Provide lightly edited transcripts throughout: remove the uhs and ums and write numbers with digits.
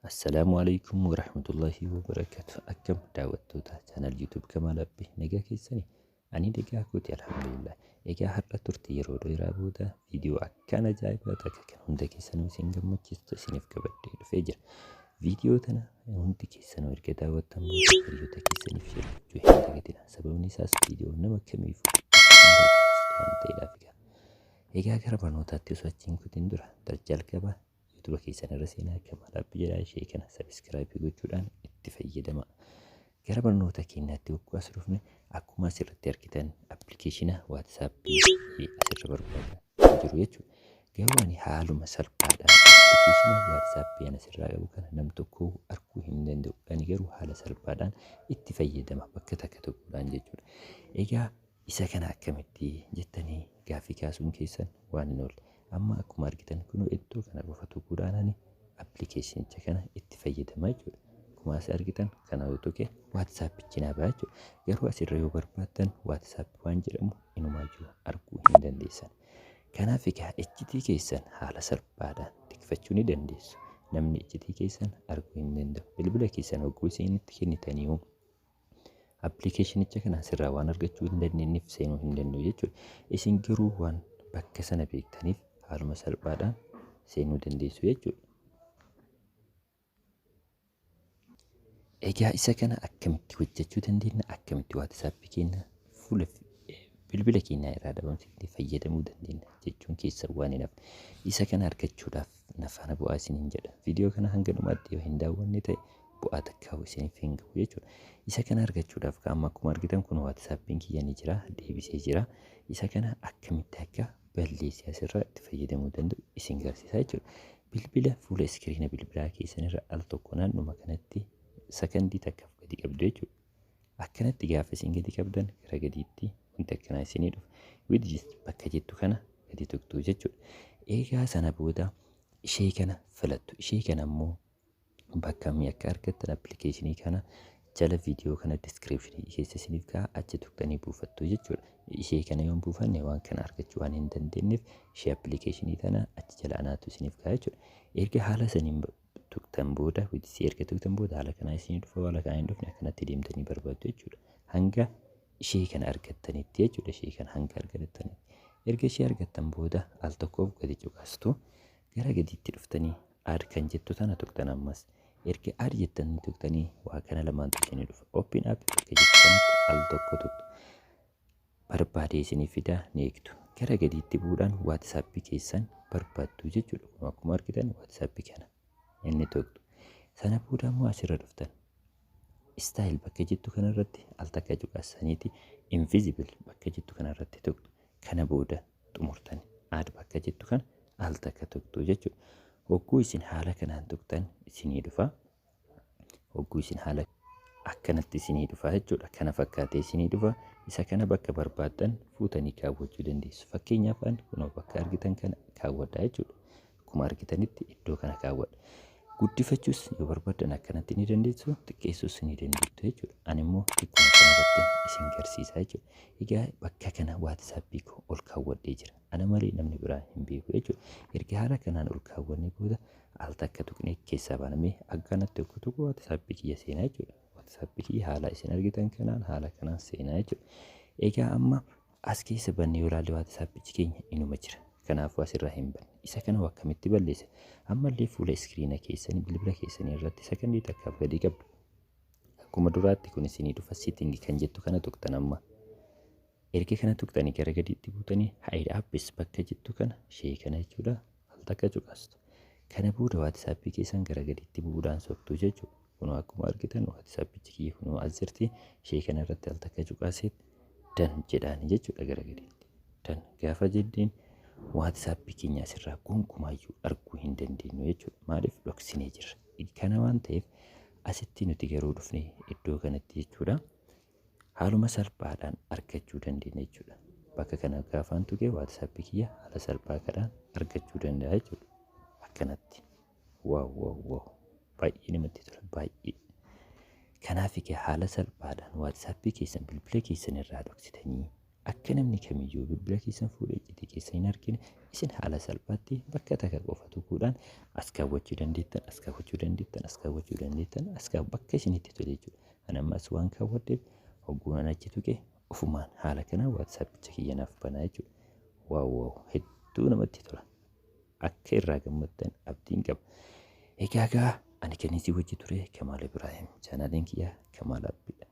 Assalaamu alaikum warahmatullahi wabarakatuh. Akkam daawwattoota channel YouTube Kamaal Abbii, nagaa keessanii? Ani nagaa kooti, alhamdulillah. Egaa har'a turte yeroo dheeraa booda viidiyoo akkaan ajaa'ibaa takka kan hunda keessanuu isin gammachiistu isiniif qabadhee dhufee jira. Viidiyoo tana hundi keessanuu erga daawwattan booda hiriyoota keessaniif share gochuu hin dagatinaa. Sababni isaas viidiyoo nama kamiifuu isin barbaachistu waan ta'eedhaaf egaa. Egaa gara barnootaatti osoo achi hin kutin dura jalqaba YouTube keessan irra seenaa, Kamaal Abbii jedhaa, ishee kana subscribe gochuudhaan itti fayyadama. Gara barnoota keenyaatti yogguu as dhufne, akkuma asirratti argitan application WhatsAppii asirra barbaada jiru jechuudha. Garuu ani haaluma salphaadhaan application WhatsAppii ani asirraa qabu kana nam tokko arguu hin danda'u. Ani garuu haala salphaadhaan itti fayyadama bakka takka tokkodhaan jechuudha. Egaa isa kana akkamitti jettanii gaaffii kaasuun keessan waan hin oolle. Amma akkuma argitan kunoo iddoo kana qofa tuquudhaan ani applicationicha kana itti fayyadama jechuudha. Akkuma as argitan kana yoo tuqe WhatsAppichi naa ba'a jechuudha. Garuu asirra yoo barbaaddan WhatsApp waan jedhamu inumaayyuu arguu hin dandeessan. Kanaaf egaa iccitii keessan haala salphaadhaan tikfachuu ni dandeessu. Namni iccitii keessan arguu hin danda'u. Bilbila keessan hogguu isinitti kennitanii applicationicha kana asirraa waan argachuu hin dandeenyeef seenuu hin danda'u jechuudha. Isin garuu waan bakka sana beektaniif haaluma salphaadhaan seenuu dandeessu jechuudha. Egaa isa kana akkamitti hojjechuu dandeenya? Akkamitti WhatsAppii keenya fuula bilbila keenyaa irraa dhabamsiifnee fayyadamuu dandeenya jechuun keessa waan hin hafne. Isa kana argachuudhaaf na faana bu'aa isiniin jedha. Viidiyoo kana hanga dhumaatti yoo hin daawwanne ta'e bu'aa takkaa isiniif hin gahu jechuudha. Isa kana argachuudhaaf qaama akkuma argitan kun WhatsAppiin kiyya ni jira, deebisee jira. Isa kana akkamitti akka balleessee asirraa itti fayyadamuu danda'u isin garsiisa jechuudha. Bilbila fuula iskiriina bilbilaa keessan irra al tokko naannuma kanatti sakandii takkaaf gadi qabdu jechuudha. Akkanatti gaafa isin gadi qabdan gara gadiitti wanti akkanaa isinii dhufa. Widget bakka jettu kana gadi tuqxu jechuudha. Egaa sana booda ishee kana filattu. Ishee kana immoo bakka mi akka argattan applicationii kana jala viidiyoo kana descriptionii keessa isiniif ka'a, achi tuqxanii buufattu jechuudha. Ishee kana yoo hin buufanne waan kana argachuu waan hin dandeenyeef ishee applicationii tana achi jala anaatu isiniif ka'a jechuudha. Erga haala saniin tuqxan booda, widgetii erga tuqxan booda haala kanaa isinii dhufa. Haala kanaa hin dhufne akkanatti deemtanii barbaaddu jechuudha. Hanga ishee kana argattanitti jechuudha. Ishee kana hanga argattanitti. Erga ishee argattan booda al tokkoof gadi cuqaastu, gara gadiitti dhuftanii add kan jettu tana tuqxan ammas. Erga add jettanii tuqxanii waa kana lamaantu isinii dhufa. Open app bakka jettu kanatti al tokko tuqxu. Barbaadee isinii fidaa, ni eegdu. Gara gadiitti bu'uudhaan WhatsAppii keessan barbaaddu jechuudha. Kun akkuma argitan WhatsAppii kana inni tuqxu. Sana booda immoo asirra dhuftan. Style bakka jettu kanarratti al takka cuqaasaniiti invisible bakka jettu kanarratti tuqxu. Kana booda xumurtani add bakka jettu kana al takka tuqxu jechuudha. Hogguu isin haala kanaan tuqxan isinii dhufa. Hogguu isin haala akkanatti isinii dhufa jechuudha. Kana fakkaatee isinii dhufa. Isa kana bakka barbaaddan fuutanii kaawwachuu dandeessu. Fakkeenyaaf ani kunoo bakka argitan kana kaawwadha jechuudha. Akkuma argitanitti iddoo kana kaawwadha. Guddifachuus yoo barbaaddan akkanatti ni dandeessu, xiqqeessuus ni dandeettu jechuudha. Ani immoo xiqquma kanarratti isin garsiisa jechuudha. Egaa bakka kana WhatsAppii koo ol kaawwadhee jira. Ana malee namni biraa hin beeku jechuudha. Erga haala kanaan ol kaawwannee booda al takka tuqnee keessaa baanamee akkanatti tokko tokko WhatsAppii kiyya seenaa jechuudha. WhatsAppii kiyya haala isin argitan kanaan haala kanaan seenaa jechuudha. Egaa amma as keessa bannee yoo ilaalle WhatsAppichi keenya inuma jira. Kanaafuu asirraa hin banne. Isa kana akkamitti balleessa? Ammallee fuula iskiriina keessanii bilbila keessanii irratti sakandii takkaaf gadi qabdu. Akkuma duraatti kun isinii dhufa, setting kan jettu kana tuqxan amma. Erga kana tuqxanii gara gadiitti buutanii hide apps bakka jettu kana, ishee kana jechuudha, al takka cuqaastu. Kana booda WhatsAppii keessan gara gadiitti bu'uudhaan soqxu jechuudha. Kunoo akkuma argitan WhatsAppichi kiyya kunoo as jirti. Ishee kana irratti al takka cuqaaseet done jedhaani jechuudha gara gadiitti. Done gaafa jedheen WhatsAppii keenya asirraa gonkumaayyuu arguu hin dandeenyu jechuudha. Maaliif? Dhoksinee jirra. Kana waan ta'eef asitti nuti garuu dhufnee iddoo kanatti jechuudha. Haaluma salphaadhaan argachuu dandeenya jechuudha. Bakka kana gaafaan tuqee WhatsAppii kiyya haala salphaa kanaan argachuu danda'a jechuudha. Akkanatti. Wow wow wow. Baay'ee namatti tola, baay'ee. Kanaaf egaa haala salphaadhaan WhatsAppii keessan bilbila keessan irraa dhoksitanii Akka namni kamiyyuu bilbila keessan fuudhee icciitii keessa hin argine isin haala salphaatti bakka takka qofa tuquudhaan as kaawwachuu dandeettan, as kaawwachuu dandeettan, as kaawwachuu dandeettan, as kaaww bakka isinitti tole jechuudha. Ani ammas waan kaawwadheef hogguu an achi tuqe ofumaan haala kanaan WhatsAppicha kiyya naaf banaa jechuudha. Waaw waaw hedduu namatti tola. Akka irraa gammaddan abdiin qaba. Egaa gaa ani kan isin wajji ture Kamaal Ibraahim. Chaanaaliin kiyya Kamaal Abbiidha.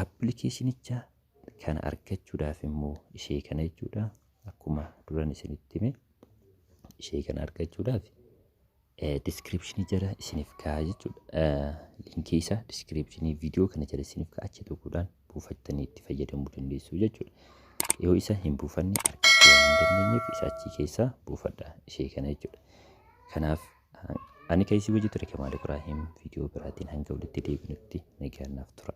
Appilikeeshinicha kana argachuudhaaf immoo ishee kana jechuudha. Akkuma duran isinitti hime ishee kana argachuudhaaf diskiripshinii jala isiniif kaa'a jechuudha. Linkii isaa diskiripshinii viidiyoo kana jala isiniif kaa'a achi tuquudhaan buufattanii itti fayyadamuu dandeessu jechuudha. Yoo isa hin buufanne argachuu waan hin dandeenyeef isa achii keessaa buufadha ishee kana jechuudha. Kanaaf ani kan isin wajji ture Kamaal Ibraahim viidiyoo biraatiin hanga walitti deebinutti nagaan naaf tura.